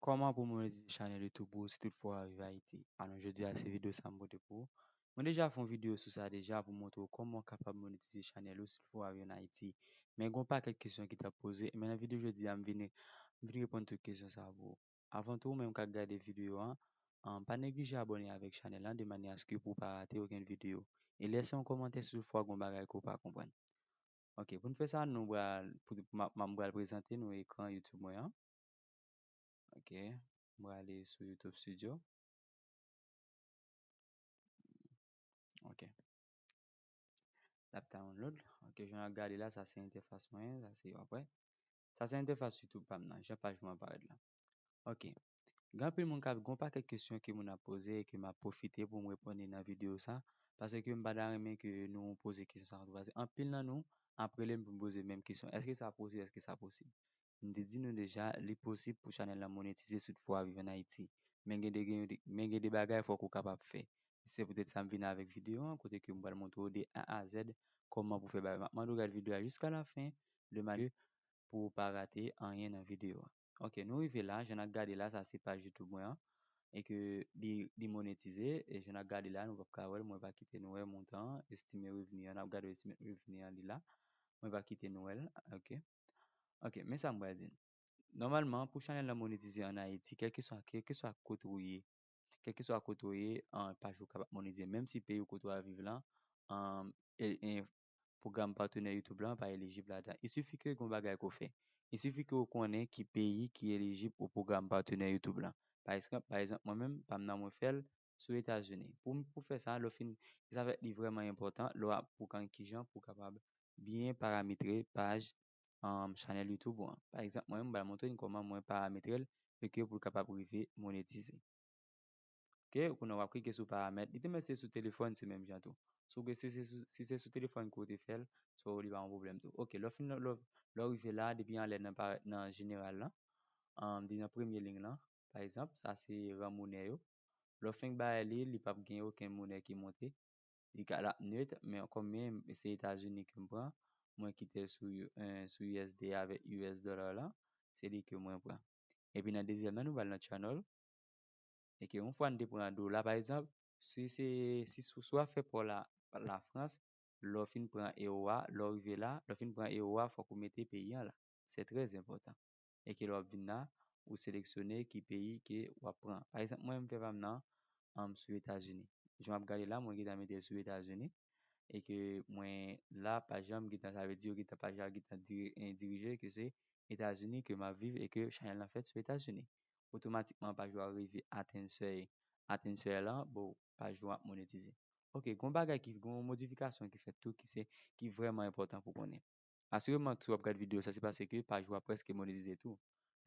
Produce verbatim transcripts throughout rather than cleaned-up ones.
Kòman pou monetize chanèl YouTube ou si toutfwa w ap viv Ayiti? Alò, jodi a, se videyo sa m pote pou ou. Mwen deja fè yon videyo sou sa deja pou montre w kòman w kapab monetize chanèl ou si toutfwa w ap viv ann Ayiti. Men gen yon pakèt kesyon ki t ap poze, men nan videyo jodi a, m vin, m vin reponn tout kesyon sa pou ou. Avan tou, ou menm k ap gade videyo a, an, pa neglije abòne avèk chanèl la de manyè aske pou w pa rate okenn videyo. E lèse yon kòmantè si toutfwa gen yon bagay ke w pa konprann. Ok, pou n fè sa, nou pral, pou, m ap, m ap pral prezante nou ekran YouTube mwen an. Ok, m prale sou YouTube Studio. Ok. L ap download. Ok, jan w ap gade la, sa se entèfas mwen, sa se, w ap wè. Sa se entèfas YouTube pa m nan, jan paj mwen ap parèt la. Ok. Gen anpil moun k ap, gen yon pakèt kesyon ke moun ap poze e ke m ap pwofite pou m reponn nan videyo sa, paske m pa ta renmen ke nou poze kesyon sa tou, paske anpil nan nou ap rele m pou m poze menm kesyon, èske sa posib, èske sa posib? M te di nou deja, li posib pou chanèl lan monetize si toutfwa w ap viv ann Ayiti. Men gen de, gen de, men gen de bagay fòk ou kapab fè. Se poutèt sa m vin avèk videyo an, kote ke m pral montre w de A a Z kòman pou fè bagay. M ap mande w gade videyo a jiska lafen, de manyè pou w pa rate anyen nan videyo a. Ok, nou rive la, jan n ap gade la, sa se paj YouTube mwen an, e ke li, li monetize, e jan n ap gade la, nou p ap ka wè l, mwen pa kite nou wè montan an, estimé revenu an, n ap gade estimé revenu an, li la, mwen pa kite nou wè l, ok. Ok, men sa m pral di n. Nòmalman, pou chanèl lan monetize ann Ayiti, kèlkeswa, kèlkeswa kote w ye, kèlkeswa kote w ye, an, paj ou kapab monetize, menm si peyi w kote w ap viv lan, an, e, e, pwogram patenè YouTube lan pa elijib ladan. Il sifi ke gen yon bagay ke w fè. Il sifi ke w konnen ki peyi ki elijib pou pwogram patenè YouTube lan. Pa egzanp, pa egzanp, mwen menm, pa m nan, mwen fè l sou Etazini. Pou, pou fè sa, lè w fin, sa fè li vrèman enpòtan, lè w ap, pou konn kijan pou w kapab byen parametre paj, um, chanèl YouTube ou an. Pa egzanp, mwen menm, m pral montre n kòman mwen parametre l, e ke pou l kapab rive monetize. Ok, kounye a w ap klike sou paramèt. Li te mèt se sou telefòn, se menm jan tou. Si w gen, si se sou, si se sou telefòn ke w te fè l, so li pa yon pwoblèm tou. Ok, lè w fin, lè, lè w rive la, depi anlè nan pa, nan jeneral lan, um, depi nan premye liy lan, pa egzanp, sa se ran monè yo. Lè w fenk bay li, li p ap gen okenn monè ki monte. Li ka, l ap nèt, men kòm mwen, se Etazini ke m pran, mwen kite l sou, eh, sou U S D avèk U S dollar lan, se li ke mwen pran. Epi nan dezyèm lan, nou pral nan channel. E ke yon fwa n te pran dola, pa egzanp, si se, si, si, si w ap fè pa w la, Lafrans, lè w fin pran ewo a, lè w rive la, lè w fin pran ewo a, fòk ou mete peyi an la. Se trè enpòtan. E ke lè w ap vin la, ou seleksyone ki peyi ke w ap pran. Pa egzanp, mwen, m fè pa m nan, um, sou Etazini. Jan w ap gade la, mwen gentan mete l sou Etazini. E ke mwen la, paj la, m gentan, sa vle di, yo gentan, paj la gentan diri-, eh, dirije ke se Etazini ke m ap viv e ke chanèl lan fèt sou Etazini. Otomatikman, paj ou a rive atenn sèy, atenn sèy lan, bon, paj ou ap monetize. Ok, gen yon bagay ki, gen yon modifikasyon ki fèt tou, ki se, ki vrèman enpòtan pou konnen. Asireman, si w ap gad videyo sa, se paske paj ou a prèske monetize tou.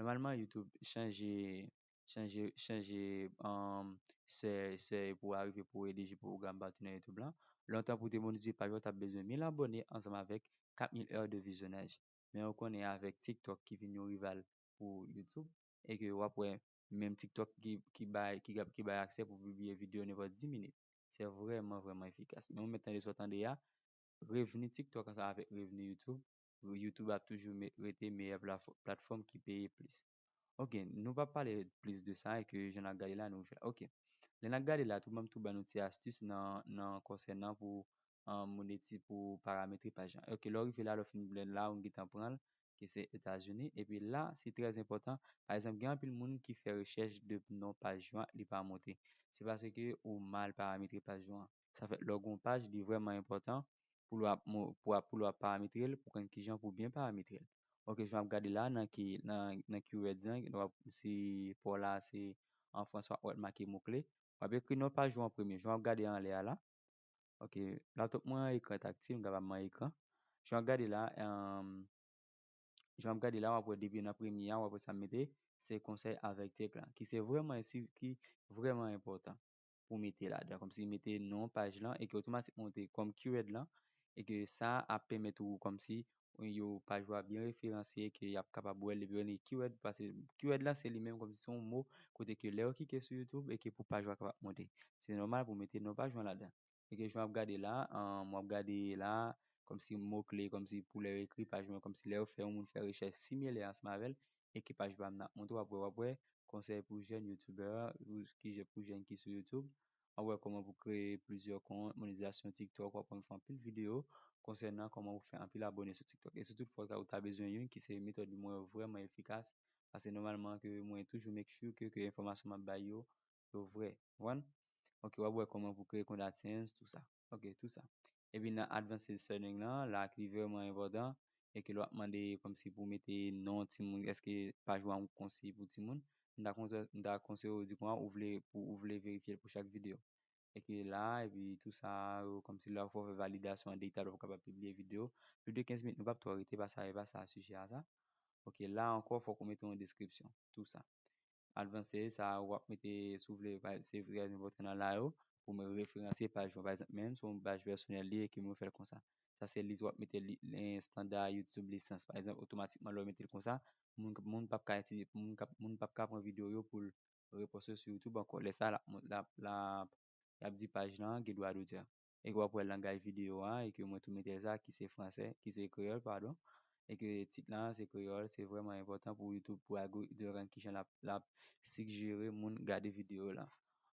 Nòmalman, YouTube chanje, chanje, chanje, um, sèy, sèy pou arive pou elijib pou pwogram patenè YouTube lan. Lontan pou te monetize paj ou a, w t ap bezwen mil abòne ansanm avèk kat mil è de vizyonaj. Men ou konnen avèk TikTok ki vin yon rival pou YouTube, e ke w ap wè menm TikTok ki, ki bay, ki, ki bay aksè pou pibliye videyo nenpòt dis minit. Se vrèman, vrèman efikas. Men ou mèt tande sa w tande a, revni TikTok ansanm avèk revni YouTube, YouTube ap toujou me-, rete meyè plafò-, platfòm ki peye plis. Ok, nou p ap pale plis de sa, e ke jan n ap gade la, nou fè la. Ok. Lè n ap gade la, tou, ban m tou ban nou ti astis nan, nan konsènan pou, um, moneti-, pou parametre paj lan. Ok, lè w rive la, lè w fin lè la, ou gentan pran l, ke se Etazini. Epi la, se trè enpòtan. Pa egzanp, gen anpil moun ki fè rechèch de non paj yo a, li pa monte. Se paske ou mal parametre paj yo a. Sa fè, lè w gen yon paj, li vrèman enpòtan pou lè w ap mo-, pou w ap, pou lè w ap parametre l, pou konn kijan pou byen parametre l. Ok, jan w ap gade la, nan ki, nan, nan keywords lan, w ap, si pa w la, se an fransè, w ap wè make mo kle. W ap ekri non paj ou an premye. Jan w ap gade anlè a la. Ok, laptop mwen an ekran taktil, m kapab man ekran. Jan w ap gade la, um, jan w ap gade la, w ap wè depi nan premye a, w ap wè sa m mete, se konsèy avèk tèk lan, ki se vrèman ensi-, ki vrèman enpòtan pou mete ladan. Kòmsi mete non paj lan e ke otomatikman w te kòm keyword lan, e ke sa ap pèmèt ou kòmsi yo paj ou a byen referanse, ke y ap kapab wè l, epi yo rele keyword, paske keyword lan se li menm kòmsi se yon mo kote ke lè yo klike sou YouTube e ke pou paj ou a kapab monte. Se nòmal pou mete non paj ou an ladan. E ke jan w ap gade la, um, w ap gade la, kòmsi mo kle, kòmsi pou lè yo ekri paj mwen, kòmsi lè yo fè yon moun fè rechèch similè ansanm avè l, e ke paj pa m nan ap monte, w ap wè, w ap wè, konsèy pou jèn youtubè, pou ki jè- pou jèn ki sou YouTube. W ap wè kòman pou kreye plizyè kont, monetizasyon TikTok, w ap wè m fè anpil videyo konsènan kòman pou fè anpil abòne sou TikTok. E si toutfwa ou ta bezwen youn ki se metòd mwen yo vrèman efikas, paske nòmalman ke mwen toujou make sure ke, ke enfòmasyon m ap bay yo, yo vrè. Konprann? Ok, w ap wè kòman pou kreye kont AdSense, tou sa. Ok, tou sa. Epi nan advanced setting lan, la ki vrèman enpòtan, e ke l ap mande kòmsi pou mete non timoun, èske paj ou an konseye pou timoun. M ta konse- m ta konseye w di konsa, ou vle, pou, ou vle verifye l pou chak videyo. E ke la, epi tou sa, yo, kòmsi la, fò w fè validasyon an deta, lè w kapab pibliye videyo. Plis de kenz minit, nou p ap twò rete, pa sa, e pa sa, sijè a sa. Ok, la ankò, fòk ou mete yon deskripsyon, tou sa. Advanse, sa, w ap mete, si w vle, pa- se trè enpòtan nan la yo, pou mwen referanse paj ou. Pa egzanp, menm si yon paj pèsonèl li, e ke mwen fè l konsa. Sa se li, w ap mete li, li estanda YouTube lisans. Pa egzanp, otomatikman, lè w mete l konsa, moun, moun p ap ka itilize, moun, k ap- moun p ap ka pran videyo yo pou l reposte sou YouTube ankò. Lè sa, l ap, l ap, l ap, y ap di paj lan gen dwa dotè. E ke w ap wè langaj videyo a, e ke mwen tou mete l sa, ki se fransè, ki se kreyòl, padon. E ke tit lan se kreyòl, se vrèman enpòtan pou YouTube, pou algoritm ki jan l ap, l ap sigjere moun gade videyo la.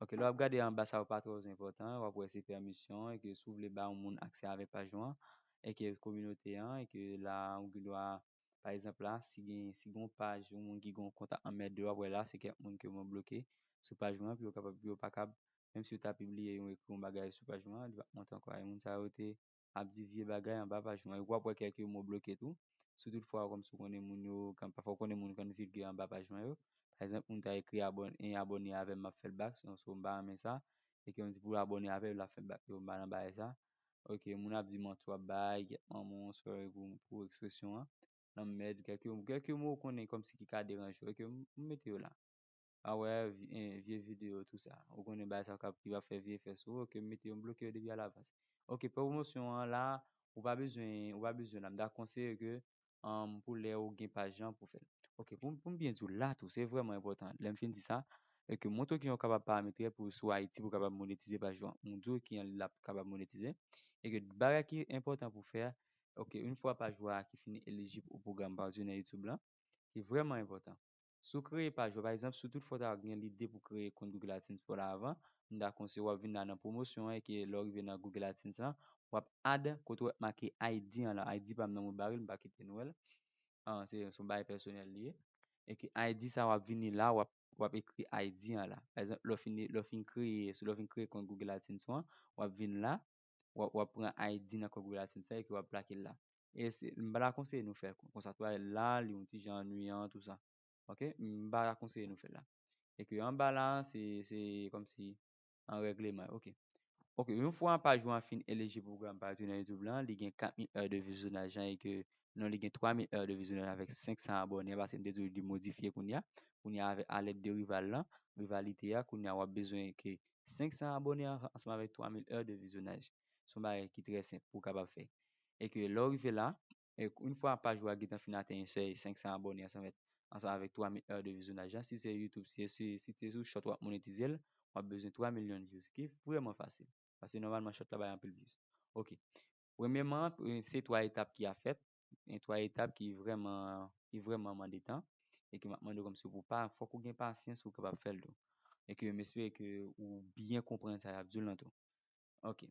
Ok, lè w ap gade anba sa yo pa twò enpòtan, w ap wè se pèmisyon, e ke si w vle ba yon moun aksè avèk paj ou an, e ke kominote an, e ke la ou gen dwa, pa egzanp la, si gen, si gen yon paj, yon moun ki gen yon kont ak anmède, w ap wè la, se kèk moun ke mwen bloke sou paj mwen, pou yo kapab, pou yo pa kab, menm si yo ta pibliye, yo ekri yon bagay sou paj mwen, li p ap monte ankò. E moun sa yo te ap di vye bagay anba paj mwen. W ap wè kèk mo bloke tou. Si toutfwa, kòmsi w konnen moun yo, kan, pafwa w konnen moun yo konn vilgè anba paj mwen yo. Pa egzanp, moun ta ekri abòne, abòne avè m, m ap fè l bak, so, so m pa renmen sa. E ke yon ti pou abòne avè l, l ap fè l bak. Yo, m pa nan bagay sa. Ok, moun ap di manti w ap bay, gèt manman w, sorry pou, pou ekspresyon an. Lanmèd, kèk, kèk mo w konnen kòmsi ki ka deranje w. E ke m, m mete yo la. A wè, vi- eh, vye videyo, tou sa. Ou konnen bagay sa k ap, ki va fè vye efè sou ou, ke m mete yo, m bloke yo depi alavans. Ok, pwomosyon an la, ou pa bezwen, ou pa bezwen la. M ta konseye ke, um, pou lè ou gen paj lan pou fè l. Ok, pou, pou m byen di w la tou, se vrèman enpòtan. Lè m fin di sa, e ke montre w kijan w kapab parametre pou sou Ayiti pou w kapab monetize paj ou an. M di w kijan l ap kapab monetize. E ke bagay ki enpòtan pou fè, ok, yon fwa paj ou a ki fini elijib o pwogram Partner YouTube lan, ki vrèman enpòtan. Si w kreye paj ou, pa egzanp, si w toutfwa w ta gen lide pou kreye kont Google AdSense pou la avan, m ta konseye w ap vin la nan pwomosyon an, e ke lè w rive nan Google AdSense lan, w ap add kote w wè make I D an la. I D pa m nan mwen bare l, m pa kite nou wè l. Ah, se, se yon bagay pèsonèl li ye. E ke I D sa w ap vini la, w ap, w ap ekri I D an la. Pa egzanp, lè w fin, lè w fin kreye, lè w fin kreye kont Google AdSense ou an, w ap vin la, w ap, w ap pran I D nan kont Google AdSense sa e ke w ap plake l la. E se, m pa ta konseye nou fè l kon- konsa tou, la, li yon ti jan annuyan, tou sa. Ok? M pa ta konseye nou fè l la. E ke anba la, se, se kòmsi an règleman. Ok. Ok, yon fwa paj ou an fin elijib pwogram Partner YouTube lan, li gen kat mil è de vizyonaj lan e ke non, li gen twa mil è de vizyonaj avèk senk san abòne, paske m te di w li modifye kounye a. Kounye a, avèk, alèd de rival lan, rivalite a, kounye a, w ap bezwen ke senk san abòne an- ansanm avèk twa mil è de vizyonaj. Se yon bagay ki trè senp pou w kapab fè. E ke lè w rive la, e yon fwa paj ou a gentan fin atenn sèy senk san abòne ansanm avèk, ansanm avèk twa mil è de vizyonaj lan, si se YouTube, si, si, si se sou short w ap monetize l, w ap bezwen twa milyon views, ki vrèman fasil. Paske nòmalman, short la bay anpil views. Ok. Premyèman, e, se twa etap ki a fèt. E twa etap ki vrèman, ki vrèman mande tan. E ke m ap mande w kòmsi pou pa, fòk ou gen pasyans pou w kapab fè l tou. E ke m espere ke ou byen konprann sa y ap di w lan tou. Ok.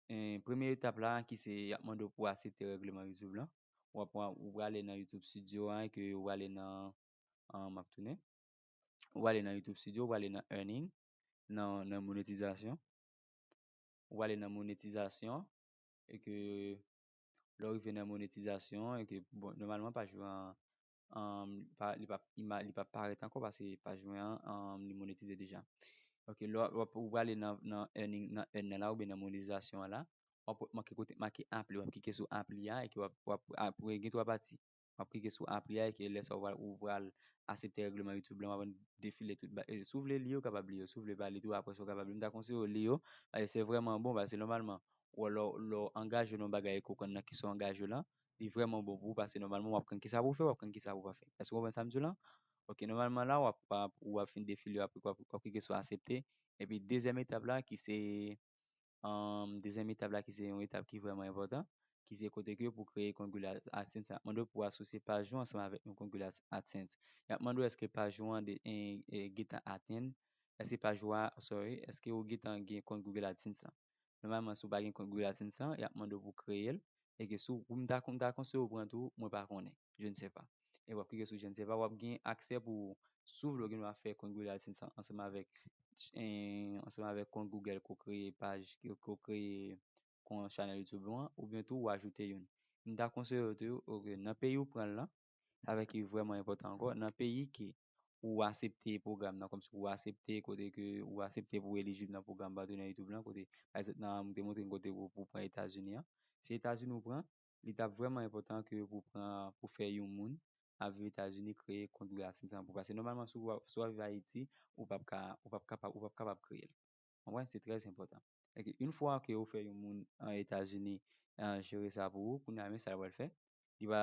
E, premye etap la, ki se, y ap mande w pou w aksepte règleman YouTube lan. W ap, w ap, ou prale nan YouTube Studio a, e ke ou prale nan, ah, m ap tounen. Ou prale nan YouTube Studio, ou prale nan earning, nan, nan monetizasyon. Ou prale nan monetizasyon, e ke lè w rive nan monetizasyon, e ke, bon, nòmalman, paj ou an, um, pa, li pa, ima- li pa parèt ankò paske paj mwen an, um, li monetize deja. Ok, lè w ap, w ap, ou prale nan, nan earning, nan earn nan la, oubyen nan monetizasyon an la, w ap make kote make apply, w ap klike sou apply a, e ke w ap, w ap, apre gen twa pati. W ap klike sou apply a, e ke lè sa ou pral, ou pral aksepte règleman YouTube lan, w ap defile tout ba- e, si w vle li yo, w kapab li yo. Si w vle pa li tou, apre sa, w kapab li. M ta konseye w li yo, paske se vrèman bon, paske nòmalman, w, lè, w- lè w angaje w nan yon bagay e ke w konn nan kisa w angaje w lan, li vrèman bon pou ou, paske nòmalman, w ap konn kisa pou w fè, w ap konn kisa pou w pa fè. Èske w konprann sa m di w lan? Ok, nòmalman la, w ap, w ap, w ap fin defile yo, apre w ap, w ap klike sou aksepte. Epi dezyèm etap la, ki se, um, dezyèm etap la, ki se yon etap ki vrèman enpòtan, ki se kote ke pou kreye kont Google AdSense la. Y ap mande w pou w asosye paj ou ansanm avèk yon kont Google AdSense. Y ap mande w èske paj ou an de, e, e, gentan atenn, èske paj ou a, sorry, èske ou gentan gen kont Google AdSense la. Nòmalman, si w pa gen kont Google AdSense la, y ap mande w pou kreye l, e ke si w, m ta, m ta konseye w pran tou, mwen pa konnen, je ne sais pas. E w ap klike sou je ne sais pas, w ap gen aksè pou, si w vle, w gen dwa fè kont Google AdSense la ansanm avèk, e, ansanm avèk kont Google ke w kreye paj, ke, ke w kreye kont chanèl YouTube ou an, oubyen tou w ajoute youn. M ta konseye w tou, ok, nan peyi w pran l lan, sa ki vrèman enpòtan ankò, nan peyi ke ou aksepte pwogram nan, kòmsi ou aksepte kote ke ou aksepte pou w elijib nan pwogram patnè YouTube lan, kote, pa egzanp, nan, m te montre n kote pou, pou pran Etazini an. Si Etazini ou pran, li t ap vrèman enpòtan ke pou pran, pou fè yon moun ap viv Etazini kreye kont Google AdSense an pou, paske nòmalman, si w, si w ap viv Ayiti, ou p ap ka, ou p ap kapab, ou p ap kapab kreye l. Konprann? Se trè enpòtan. E ke yon fwa ke ou fè yon moun an Etazini, e, jere sa pou ou, kounye a, men sa l pral fè. Li va,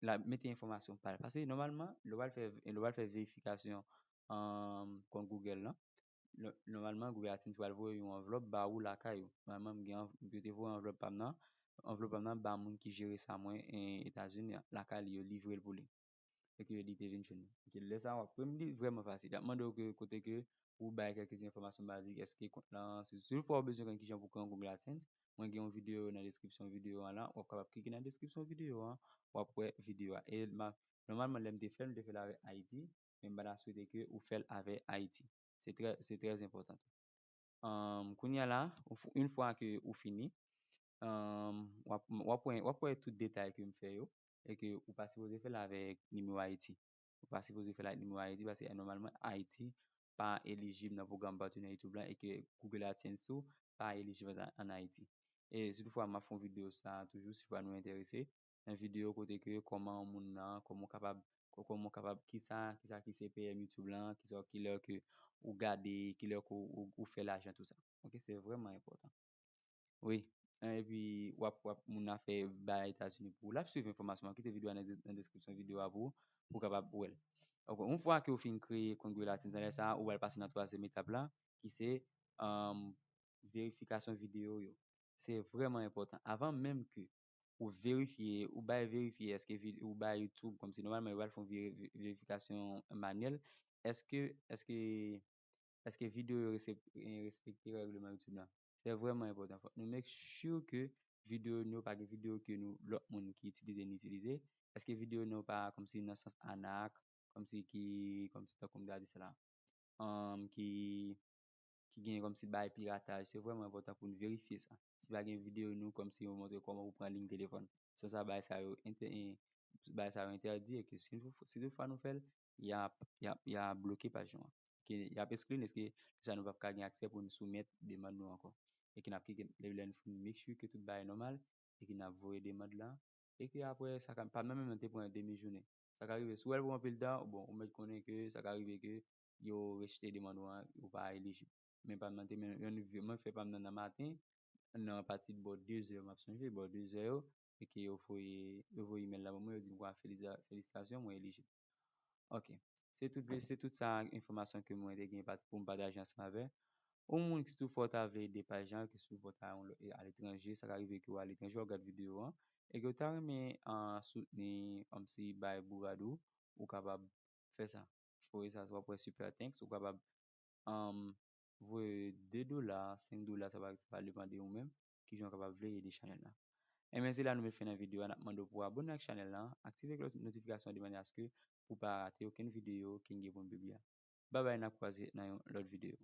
l ap mete enfòmasyon pa l. Paske nòmalman, lè w al fè, lè w al fè verifikasyon, e, kont Google lan, nò-, nòmalman, Google AdSense pral voye yon anvlòp ba ou lakay ou. Nòmalman, m gen anv-, yo te voye anvlòp pa m nan, anvlòp pa m nan ba moun ki jere sa mwen, e, Etazini an. Lakay li, yo livre l pou li. E ke li te vin jwenn li. Ok, lè sa a, w ap pran li vrèman fasil. Y ap mande w ke kote ke ou bay kèk ti enfòmasyon bazik, èske kont lan, si, si toutfwa ou bezwen konn kijan pou kreye yon kont Google AdSense, mwen gen yon videyo nan deskripsyon videyo an la, w ap kapab klike nan deskripsyon videyo an, w ap wè videyo a. E m a, nòmalman, lè m te fè l, m te fè l avèk Ayiti, men m pa ta swete ke ou fè l avèk Ayiti. Se trè, se trè enpòtan tou. Anm, kounye a la, ou f-, yon fwa ke ou fini, anm, w ap, w ap wè, w ap wè tout detay ke m fè yo, e ke ou pa sipoze fè l avèk nimewo Ayiti. Ou pa sipoze fè l ak nimewo Ayiti, paske nòmalman Ayiti pa elijib nan pwogram patnè YouTube lan, e ke Google AdSense tou pa elijib an, an Ayiti. E si toutfwa m ap fè yon videyo sa toujou, si toutfwa nou enterese, nan videyo kote ke kòman yon moun nan, kòman w kapab, kò-, kòman w kapab, kisa, kisa ki C P M YouTube lan, kisa, kilè ke ou gade, kilè ke ou, ou, ou fè lajan, tou sa. Ok, se vrèman enpòtan. Wi. Epi, w ap, w ap, moun nan fè bay Etazini pou ou. L ap swiv enfòmasyon an. Kite videyo a nan de-, nan deskripsyon videyo a pou ou, pou w kapab wè l. Ok, yon fwa ke ou fin kreye kont Google AdSense, lè sa a, ou pral pase nan twazyèm etap la, ki se, anm, verifikasyon videyo yo. Se vrèman enpòtan. Avan menm ke ou verifye, ou bay verifye, èske vi-, ou bay YouTube, kòmsi nòmalman yo pral fè yon veri-, verifikasyon manyèl, èske, èske, èske videyo yo resep-, e, respekte règleman YouTube lan. Se vrèman enpòtan. Fòk nou make sure ke videyo nou, pa gen videyo ke nou, lòt moun ki itilize, nou itilize. Èske videyo nou pa kòmsi nan sans anak, kòmsi ki, kòmsi tankou m ta di sa la, anm, ki, ki gen kòmsi bay pirataj. Se vrèman enpòtan pou nou verifye sa. Si pa gen videyo nou kòmsi yo montre kòman pou pran liy telefòn. San sa, bay sa yo entè-, e, bay sa yo entèdi, e ke si, si toutfwa nou fè l, y ap, y ap, y ap bloke paj nou an. Ke y ap eskli n, èske sa nou p ap ka gen aksè pou nou soumèt demann nou ankò. E ke n ap klike, lè, lè nou fin make sure ke tout bagay nòmal, e ke n ap voye demann lan, e ke apre, sa ka, pa menm, menm te pran demi jounen. Sa ka rive, si w wè l pran anpil tan, bon, ou mèt konnen ke sa ka rive ke yo rejte demann ou an, ou pa elijib. Men pa m nan te, men, yon vi-, mwen fè pa m nan, nan maten, nan pati bò de zè, m ap sonje, bò de zè yo, e ke yo voye, yo voye imèl la ban mwen, yo di m kwa felisa-, felisitasyon, mwen elijib. Ok. Se tout, se tout sa enfòmasyon ke mwen te gen pat-, pou m pataje ansanm avè yon moun ki si toutfwa w ta vle ede paj lan, ki si toutfwa w ta yon lò-, aletranje, sa ka rive ke w aletranje, w ap gad videyo an, e ke w ta renmen, ah, soutni, kòmsi bay bourad ou, ou kapab fè sa. Voye sa, w ap wè super thanks, ou kapab, um, voye de dola, senk dola, sa va, sa va depann de ou menm, kijan w kapab vle ede chanèl la. Ebyen, se la nou met fen nan videyo a, n ap mande w pou abone ak chanèl la, aktive klòch notifikasyon de manyè aske pou pa rate okenn videyo ke n gen pou n pibliye. Babay, n ap kwaze nan yon lòt videyo.